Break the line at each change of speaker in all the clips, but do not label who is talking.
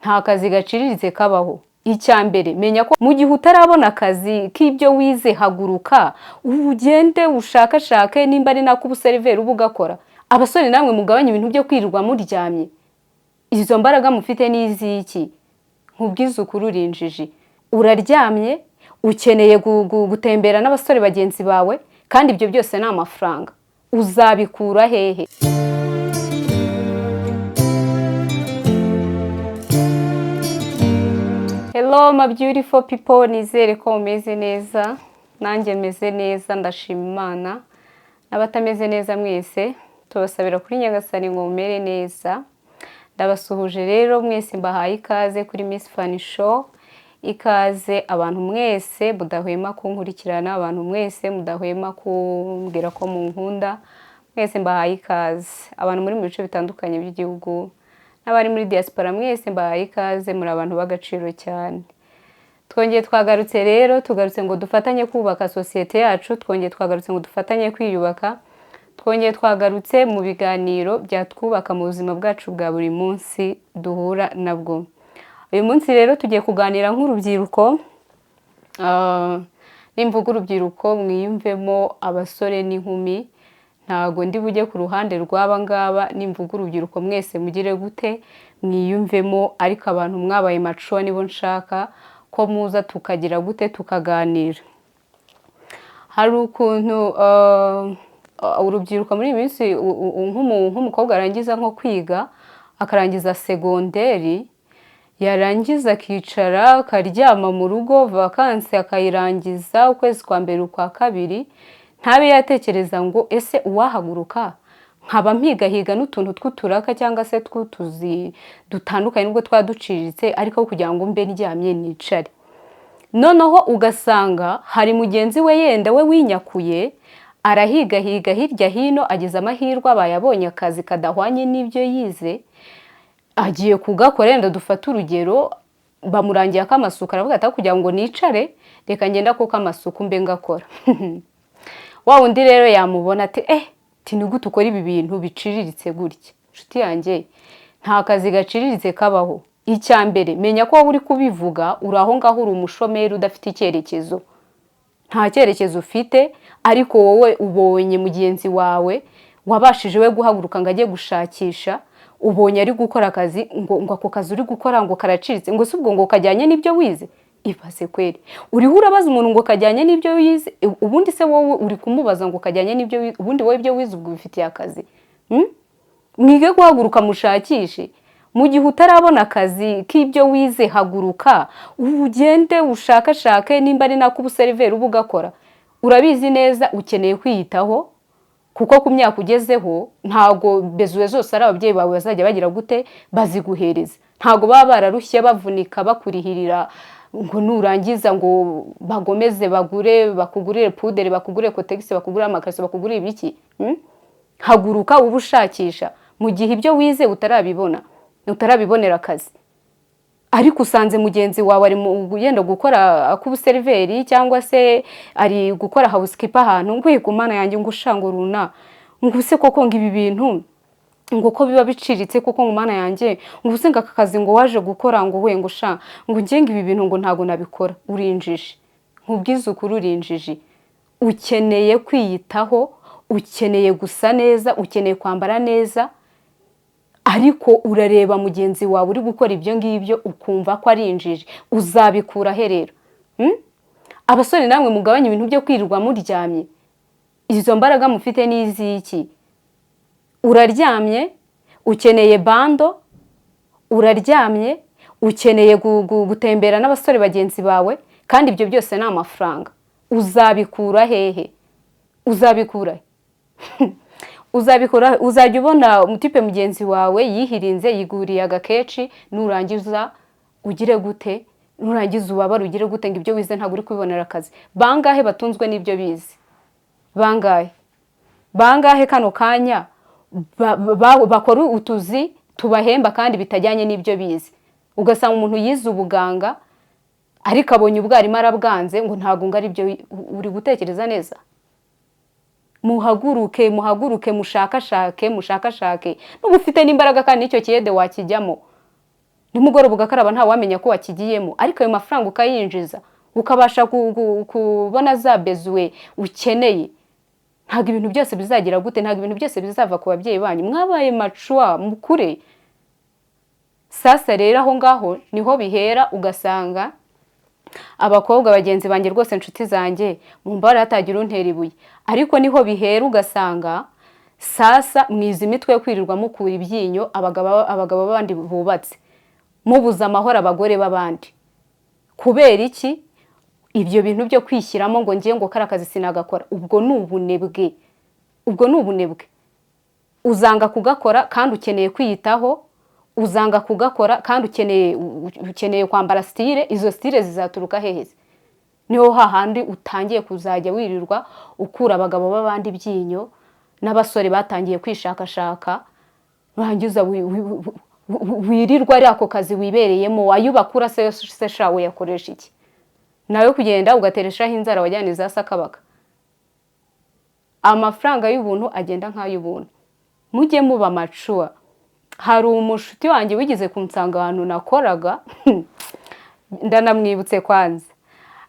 Nta kazi gaciriritse kabaho. Icya mbere, menya ko mu gihe utarabona akazi k'ibyo wize, haguruka ugende ushakashake, nimba ari nako ubuseriveri uba ugakora. Abasore namwe, mugabanye ibintu byo kwirirwa muryamye. Izo mbaraga mufite ni iz'iki? Nkubwize ukuri, uri injiji. Uraryamye, ukeneye gutembera n'abasore bagenzi bawe, kandi ibyo byose ni amafaranga. Uzabikura hehe? Hello my beautiful people, nizere ko mumeze neza. Nanjye meze neza, ndashima Imana. N'abatameze neza mwese, tubasabira kuri Nyagasani ngo mumere neza. Ndabasuhuje rero mwese, mbahaye ikaze kuri Miss Fanny Show. Ikaze abantu mwese mudahwema kunkurikirana, abantu mwese mudahwema kumbwira ko munkunda, mwese mbahaye ikaze. Abantu muri mu bice bitandukanye by'igihugu n'abari muri diaspora, mwese mbahaye ikaze, muri abantu b'agaciro cyane. Twongeye twagarutse rero, tugarutse ngo dufatanye kubaka sosiyete yacu, twongeye twagarutse ngo dufatanye kwiyubaka, twongeye twagarutse mu biganiro byatwubaka mu buzima bwacu bwa buri munsi duhura nabwo. Uyu munsi rero tugiye kuganira nk'urubyiruko. Nimvuga urubyiruko, mwiyumvemo abasore n'inkumi, ntago ndi bujye ku ruhande rw'aba ngaba. Nimvuga urubyiruko, mwese mugire gute? Mwiyumvemo. Ariko abantu mwabaye mature nibo nshaka ko muza tukagira gute? Tukaganira. Hari ukuntu urubyiruko muri iyi minsi, nk'umukobwa arangiza nko kwiga, akarangiza segonderi, yarangiza akicara akaryama mu rugo, vacances akayirangiza ukwezi kwa mbere, ukwa kabiri, ntabe yatekereza ngo: "Ese uwahaguruka nkaba mpigahiga n'utuntu tw'uturaka cyangwa se tw'utuzi dutandukanye, nubwo twaba duciriritse, ariko kugira ngo mbe ndyamye nicare?" Noneho ugasanga hari mugenzi we yenda we winyakuye, arahigahiga hirya hino, agize amahirwe abaye abonye akazi kadahwanye n'ibyo yize, agiye kugakora. Yenda dufate urugero, bamurangiye ak'amasuku, aravuga ati: "Kugira ngo nicare, reka ngenda kuko amasuku mbe ngakora." Wa wundi rero yamubona ati: "Eh, ni gute ukora ibi bintu biciriritse gutya?" Inshuti yanjye, nta kazi gaciriritse kabaho. Icya mbere, menya ko wowe uri kubivuga, uri aho ngaho, uri umushomeri udafite icyerekezo, nta cyerekezo ufite. Ariko wowe ubonye mugenzi wawe wabashije we guhaguruka ngo ajye gushakisha, ubonye ari gukora akazi, ngo ako kazi uri gukora ngo karaciriritse, ngo si ubwo ngo kajyanye n'ibyo wize. Ibaze kweri, uriho urabaza umuntu ngo kajyanye n'ibyo wize. Ubundi se wowe uri kumubaza ngo kajyanye n'ibyo wize, ubundi wowe ibyo wize ubwo ubifitiye akazi? Mwige guhaguruka mushakishe. Mu gihe utarabona akazi k'ibyo wize, haguruka ugende ushakashake, nimba ari nako ubuseriveri uba ugakora. Urabizi neza, ukeneye kwiyitaho, kuko ku myaka ugezeho ntabwo besoins zose ari ababyeyi bawe bazajya bagira gute? Baziguhereza. Ntabwo baba bararushye bavunika bakurihirira ngo nurangiza ngo bagomeze bagure, bakugurire poudre, bakugurire Kotex, bakugurire amakariso, bakugurire ibiki. Haguruka ube ushakisha mu gihe ibyo wize utarabibona, utarabibonera akazi. Ariko usanze mugenzi wawe ari yenda gukora ak'ubuseriveri cyangwa se ari gukora housekeeper ahantu, ngo: "Ku Mana yanjye," ngo: "ushango runa," ngo: "use koko," ngo: "ibi bintu," ngo: "ko biba biciriritse koko," ngo: "Mana yanjye," ngo: "use ngo aka kazi," ngo: "waje gukora," ngo: "we," ngo: "sha," ngo: "ngenga ibi bintu," ngo: "ntabwo nabikora." Uri injiji, nkubwize ukuri, uri injiji. Ukeneye kwiyitaho, ukeneye gusa neza, ukeneye kwambara neza, ariko urareba mugenzi wawe uri gukora ibyo ngibyo ukumva ko ari injiji. Uzabikura he rero? Abasore namwe, mugabanye ibintu byo kwirirwa muryamye. Izo mbaraga mufite ni iz'iki? Uraryamye, ukeneye bundle, uraryamye, ukeneye gutembera n'abasore bagenzi bawe, kandi ibyo byose ni amafaranga. Uzabikura hehe? Uzabikura he? Uzabikora? Uzajya ubona umutipe mugenzi wawe yihirinze, yiguriye agakeci, nurangiza ugire gute? Nurangiza ubabare, ugire gute? Ngo ibyo wize ntabwo uri kubibonera akazi. Bangahe batunzwe n'ibyo bize? Bangahe, bangahe kano kanya bakora utuzi tubahemba kandi bitajyanye n'ibyo bize? Ugasanga umuntu yize ubuganga, ariko abonye ubwarimu arabwanze, ngo ntabwo ngo ari byo. Uri gutekereza neza? Muhaguruke, muhaguruke, mushakashake, mushakashake. Nuba ufite n'imbaraga kandi n'icyo kiyede wakijyamo. Nimugoroba ugakaraba, ntawamenya ko wakigiyemo, ariko ayo mafaranga ukayinjiza, ukabasha kubona za besoins ukeneye. Ntabwo ibintu byose bizagira gute, ntabwo ibintu byose bizava ku babyeyi banyu. Mwabaye mature, mukure. Sasa rero aho ngaho niho bihera, ugasanga abakobwa bagenzi banjye, rwose inshuti zanjye, mumbara hatagira untera ibuye, ariko niho bihera, ugasanga sasa mwiza imitwe yo kwirirwa mukura ibyinyo abagabo b'abandi bubatse, mubuza amahoro abagore b'abandi. Kubera iki? Ibyo bintu byo kwishyiramo ngo ngiye ngo kariya kazi sinagakora, ubwo ni ubunebwe, ubwo ni ubunebwe. Uzanga kugakora kandi ukeneye kwiyitaho, uzanga kugakora kandi ukeneye kwambara style. Izo style zizaturuka hehe se? Niho hahandi utangiye kuzajya wirirwa ukura abagabo b'abandi ibyinyo n'abasore batangiye kwishakashaka, rangiza wirirwa ari ako kazi wibereyemo. Ayo ubakura se sha, uyakoresha iki? Nawe kugenda ugatereshaho inzara wajyana iza sakabaka. Amafaranga y'ubuntu agenda nk'ay'ubuntu. Mujye muba mature. Hari umushuti wanjye wigeze kunsanga ahantu nakoraga, ndanamwibutse kwanza,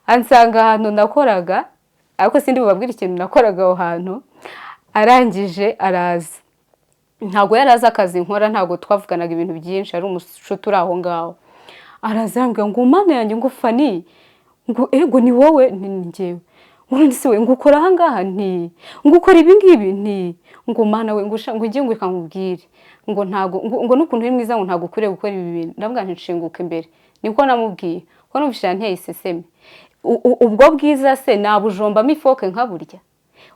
ansanga ahantu nakoraga, ariko sindi bubabwire ikintu nakoraga aho hantu. Arangije araza, ntabwo yari azi akazi nkora, ntabwo twavuganaga ibintu byinshi, ari umushuti uri aho ngaho. Araza arambwira ngo: "Mana yanjye," ngo "Fani," ngo "ego, ni wowe?" Ni njyewe. Ngo "None se we," ngo "ukora aha ngaha?" Nti ngo "Ukora ibi ngibi?" Nti ngo "Mana we," ngo "sha," ngo "ngiye," ngo "reka nkubwire," ngo "ntago," ngo "n'ukuntu uri mwiza," ngo "ntago ukwiriye gukora ibi bintu." Ndavuga nti "Nshinguka imbere." Niko namubwiye, ko numvise yanteye iseseme. Ubwo bwiza se nabujombamo ifork nkaburya?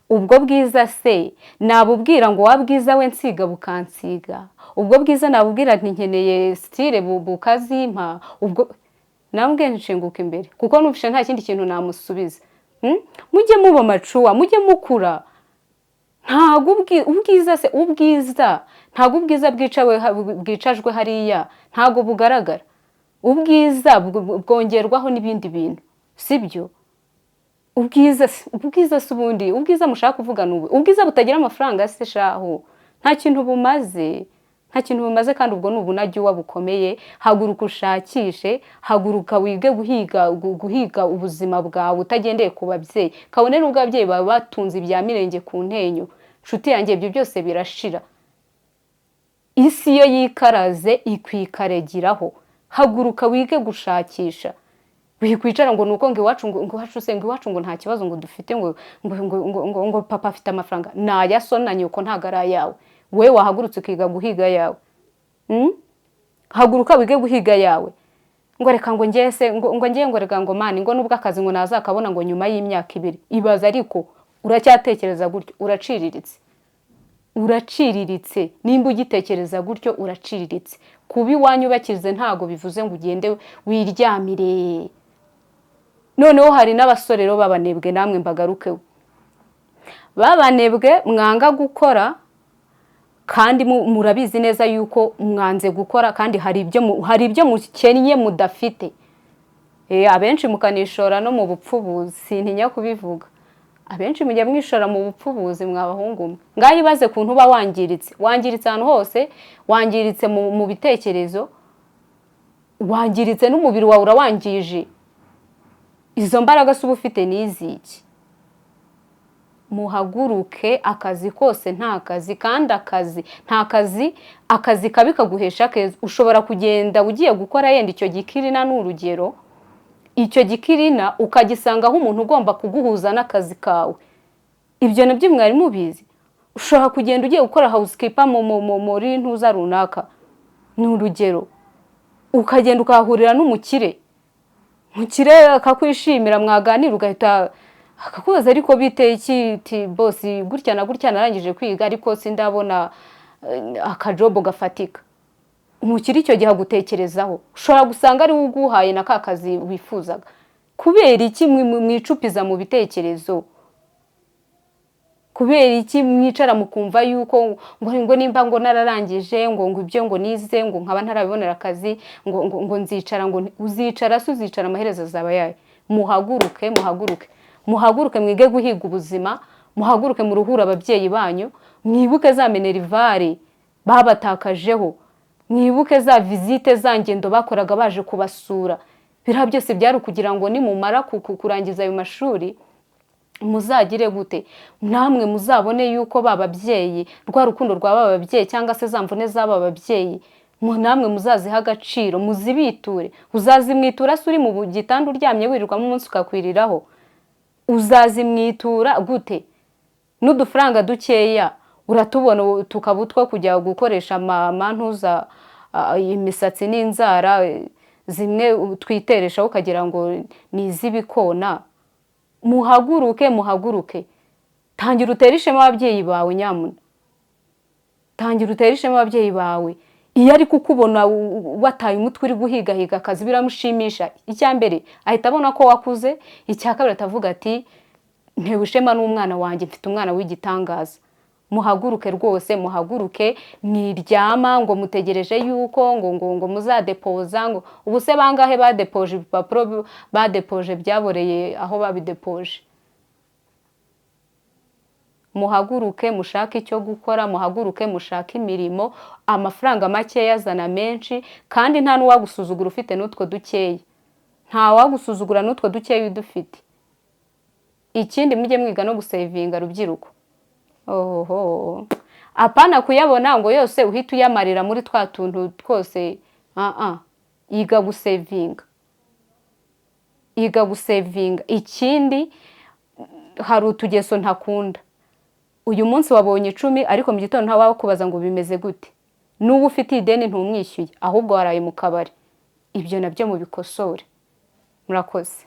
Ubwo bwiza se nabubwira ngo wa bwiza we nsiga bukansiga? Ubwo bwiza nabubwira nti nkeneye style bukazimpa? Ubwo nambwe nshinguka imbere, kuko numvise nta kindi kintu namusubiza. Mujye muba mature, mujye mukura. Ntabwo ubwiza se, ubwiza, ntabwo ubwiza bwicajwe hariya, ntabwo bugaragara. Ubwiza bwongerwaho n'ibindi bintu, sibyo? Ubwiza se, ubwiza se ubundi, ubwiza mushaka kuvuga ni ubu? Ubwiza butagira amafaranga se shahu, nta kintu bumaze, nta kintu bumaze. Kandi ubwo ni ubunajyuwa bukomeye. Haguruka ushakishe, haguruka wige guhiga ubuzima bwawe utagendeye ku babyeyi, kabone n'ubwo ababyeyi bawe batunze ibya mirenge ku ntenyo. Nshuti yanjye, ibyo byose birashira. Isi iyo yikaraze ikwikaregiraho. Haguruka wige gushakisha. Wikwicara ngo nuko ngo iwacu, ngo iwacu se, ngo iwacu ngo nta kibazo ngo dufite, ngo papa afite amafaranga. Ni aya so na nyoko, ntabwo ari ayawe. We wahagurutse ukiga guhiga yawe? Haguruka wige guhiga yawe. Ngo reka, ngo ngiye se, ngo ngiye, ngo reka, ngo man, ngo nubwo akazi ngo nazakabona ngo nyuma y'imyaka 2. Ibaza, ariko uracyatekereza gutyo, uraciriritse, uraciriritse. Nimba ugitekereza gutyo, uraciriritse. Kuba iwanyu bakize ntabwo bivuze ngo ugende wiryamire. Noneho hari n'abasore rero b'abanebwe, namwe mbagarukeho, b'abanebwe mwanga gukora, kandi murabizi neza yuko mwanze gukora, kandi hari ibyo mukennye mudafite. Abenshi mukanishora no mu bupfubuzi, sintinya kubivuga, abenshi mujya mwishora mu bupfubuzi mwa bahungu mwe. Ngaho ibaze kuntu uba wangiritse, wangiritse ahantu hose, wangiritse mu bitekerezo, wangiritse n'umubiri wawe urawangije. Izo mbaraga se uba ufite ni iziki? Muhaguruke. Akazi kose nta kazi, kandi akazi nta kazi, akazi kabi kaguhesha keza. Ushobora kugenda ugiye gukora yenda icyo gicleaner, ni urugero, icyo gicleaner ukagisangaho umuntu ugomba kuguhuza n'akazi kawe. Ibyo nabyo mwari mubizi? Ushobora kugenda ugiye gukora housekeeper muri ntuza runaka, ni urugero, ukagenda ukahahurira n'umukire, umukire akakwishimira, mwaganira ugahita akakubaza: "Ariko bite iki?" Ti "Boss, gutya na gutya, narangije kwiga ariko sindabona akajob gafatika." Umukire icyo gihe agutekerezaho, ushobora gusanga ari we uguhaye na ka kazi wifuzaga. Kubera iki mwicupiza mu bitekerezo? Kubera iki mwicara mukumva yuko ngo nimba ngo nararangije ngo ibyo ngo nize ngo nkaba ntarabibonera akazi, ngo nzicara? Ngo uzicara se? Uzicara amaherezo azaba yayo. Muhaguruke, muhaguruke, muhaguruke, mwige guhiga ubuzima. Muhaguruke muruhure ababyeyi banyu. Mwibuke za minerval babatakajeho. Mwibuke za visite, za ngendo bakoraga baje kubasura. Biriya byose byari ukugira ngo nimumara kurangiza ayo mashuri muzagire gute? Namwe muzabone yuko ba babyeyi, rwa rukundo rwa ba babyeyi cyangwa se za mvune z'aba babyeyi, namwe muzaziha agaciro, muzibiture. Uzazimwitura se uri mu gitanda uryamye, wirirwamo umunsi ukakwiriraho? Uzazimwitura gute? N'udufaranga dukeya uratubona, tukaba utwo kujya gukoresha amantuza, imisatsi n'inzara, zimwe twitereshaho ukagira ngo ni iz'ibikona. Muhaguruke, muhaguruke! Tangira utere ishema ababyeyi bawe. Nyamuna, tangira utere ishema ababyeyi bawe. Iyo ari kukubona wataye umutwe uri guhigahiga akazi, biramushimisha. Icya mbere, ahita abona ko wakuze. Icya kabiri, atavuga ati: "Ntewe ishema n'umwana wanjye, mfite umwana w'igitangaza." Muhaguruke rwose, muhaguruke! Mwiryama ngo mutegereje yuko ngo muzadepoza. Ngo ubu se bangahe badepoje ibipapuro badepoje byaboreye aho babidepoje? Muhaguruke mushake icyo gukora, muhaguruke mushake imirimo. Amafaranga makeya azana menshi, kandi nta n'uwagusuzugura ufite n'utwo dukeya. Nta wagusuzugura n'utwo dukeya udufite. Ikindi, mujye mwiga no gusevinga, rubyiruko. Oho, apana kuyabona ngo yose uhite uyamarira muri twa tuntu twose. Ah, yiga gusevinga, yiga gusevinga. Ikindi, hari utugeso ntakunda. Uyu munsi wabonye 10, ariko mu gitondo ntawakubaza ngo bimeze gute. N'uba ufite ideni ntumwishyuye, ahubwo waraye mu kabari. Ibyo nabyo mubikosore. Murakoze.